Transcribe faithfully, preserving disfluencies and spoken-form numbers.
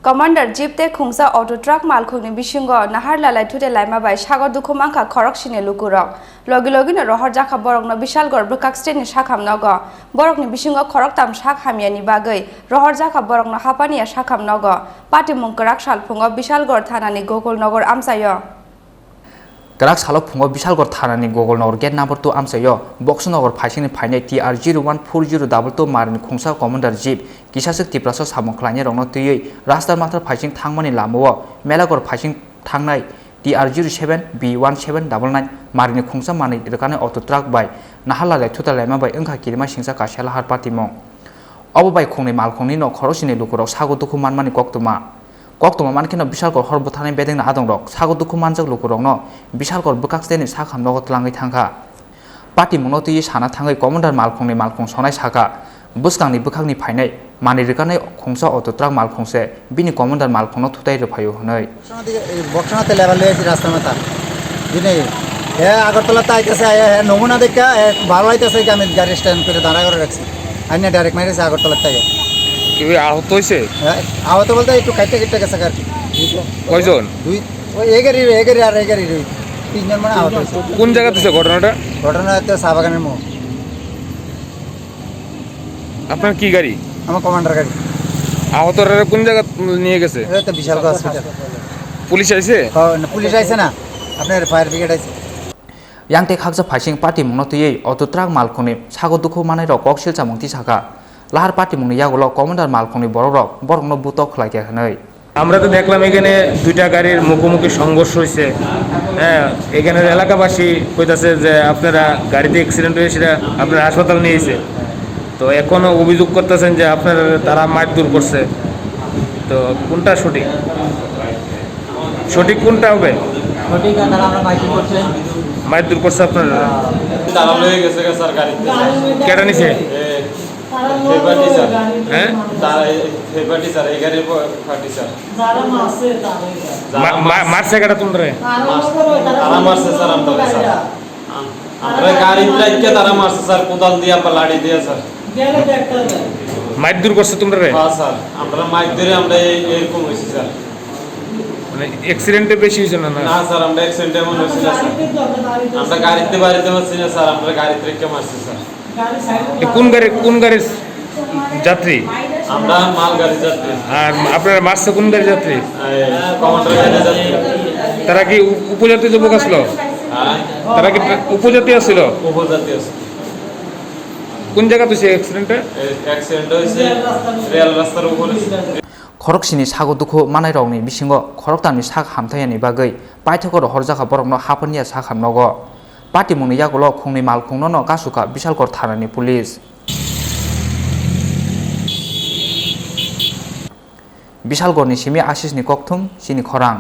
Commander Jeep tei khungsa auto truck malkhungni bisingo nahar lalai thute laima bai sago dukhu mankha khoroksini lukurok. Logi logino rohorjakha borokno Bishalgarh bwkhak steni sakham nogo. Borokni bisingo khoroktam sak hamyani bagwi rohorjakha borokno hapaniya sakham nogo. Patimung kwrak salphungo Bishalgarh thanani Gokulnagar amchaio. Kwrak salo phungo Bishalgarh thanani Gokulnagar gate number two amchaio Boxonagar phaisingni phainai T R zero one four zero double two marini khungsa commander jeep kisaswk Tiprasa samung khlainairokno twiwi Rastamatha phaising thangmani lamao Melagarh phaising thangnai T R zero seven B one seven double nine marini khungsa manwi rwkani auto truck bai nahar lalai thuta laima bai wngkha kirima singcha kaisa lahar patimung. Obo bai khungnwi malkhungnwino khoroknwini lukurok sago dukhu manmani koktwma. Koktwma mankheno Bishalgarh hor bwtharnai bedengni adongrok sago dukhu manjak lukurokno Bishalgarh bwkhak steni sakham nogo twlangwi thangkha. Patimungno twiwi sana thangwi commander malkhungnwi malkhung sonai sakha, bwskangni bwkhakni phainai manwi rwkanai khungsa auto truck malkhungse bini commander malkhungno thutai rwphaio hwnwi. বক্সনাতে লেবার লয়ে আছি রাস্তার মাথা। দিনে হে আগরতলা তাইতেছে, হে নমুনা দেখা, হে ভালো আইতেছে, আমি গাড়ি স্ট্যান্ড করে দাঁড়া করে রাখছি। আইনা ডাইরেক্ট মাইরেছে আগরতলার থেকে। কেউ আহত হয়েছে? হ্যাঁ, আহত বলতে একটু কাটতে কাটতে গেছে আর কি। কয়জন? দুই, ওই এ গাড়ি, এ গাড়ি আর এ গাড়ি, ওই তিনজন মানে আহত হয়েছে। কোন জায়গাতে হয়েছে ঘটনাটা? ঘটনা হচ্ছে চা বাগানের মোড়। আপনার কি গাড়ি? আমার কমান্ডার গাড়ি। আহতরা কোন জায়গা নিয়ে গেছে? এই তো বিশালগড় হসপিটাল। পুলিশ আইছে? হ্যাঁ, না, পুলিশ আইছে না, আপনার ফায়ার ব্রিগেড আইছে। Yang tei khaksa phaising patimungno twiwi auto truck malkhungni sago dukhu manairok kok silchamung tisakha. Lahar patimungni yagulo commander malkhungni borokrok borokno butok khlaikha hwnwi. আমরা তো দেখলাম এখানে দুইটা গাড়ির মুখোমুখি সংঘর্ষ হয়েছে। হ্যাঁ, এখানের এলাকাবাসী কইতাছে যে আপনারা গাড়িতে অ্যাক্সিডেন্ট হয়েছে, সেটা আপনারা হাসপাতাল নিয়ে এসে। তো এখনো অভিযোগ করতেছেন যে আপনারা, তারা মারধর করছে। তো কোনটা সঠিক? সঠিক কোনটা হবে? সঠিক, তারা আমরা মাইকিং করছে। মারধর করছে আপনারা? তারা লয়ে গেছে গা স্যার গাড়িতে। কেটা নিছে? এ, ফেভার টিচার। হ্যাঁ? তারা এই ফেভার টিচার, এই গাড়ির ফেভার টিচার। যারা মারছে, তারাই। যারা মা-, মা-, মারছে কেটা তোমরা? তারা মারছে, তারা মারছে স্যার, আমরা স্যার। আম-, আমরা গাড়ি রাখিয়া তারা মারছে স্যার, কোদাল দিয়া বা লাঠি দিয়া স্যার। মারধর করছে তোমরা রে? হ্যাঁ স্যার, আমরা মাইক ধরে আমরা এই, এরকম হয়েছি স্যার। মানে অ্যাক্সিডেন্টে বেশি হয়েছে না, না? না স্যার, আমরা অ্যাক্সিডেন্ট এমন হয়েছে না স্যার। আমরা গাড়িতে বাড়িতে মারছি না স্যার, আমরা গাড়িতে রেখে মারছি স্যার। এ কোন গাড়ি, কোন গাড়ির যাত্রী? আমরা মাল গাড়ি যাত্রী। আর আপনারা মারছে কোন গাড়ি যাত্রী? এই কমান্ডার গাড়ি যাত্রী। তারা কি উপ-, উপজাতি যুবক আসলো? হ্যাঁ? তারা কি উপজাতি আসলো? উপজাতি আসলো। কোন জায়গাত হয়েছে অ্যাক্সিডেন্টটা? এই অ্যাক্সিডেন্ট হয়েছে রেল রাস্তার উপরে। Khoroksini sago dukhu manairokni bisingo khoroktamni sak hamthaiyani bagwi paithakgo rohorjakha borokno hapaniya sakham nogo. Patimungni yagulo khungnwi malkhungnono kasukha Bishalgarh thanani police. Bishalgarhni simi Ashisni kokthum chini khorang.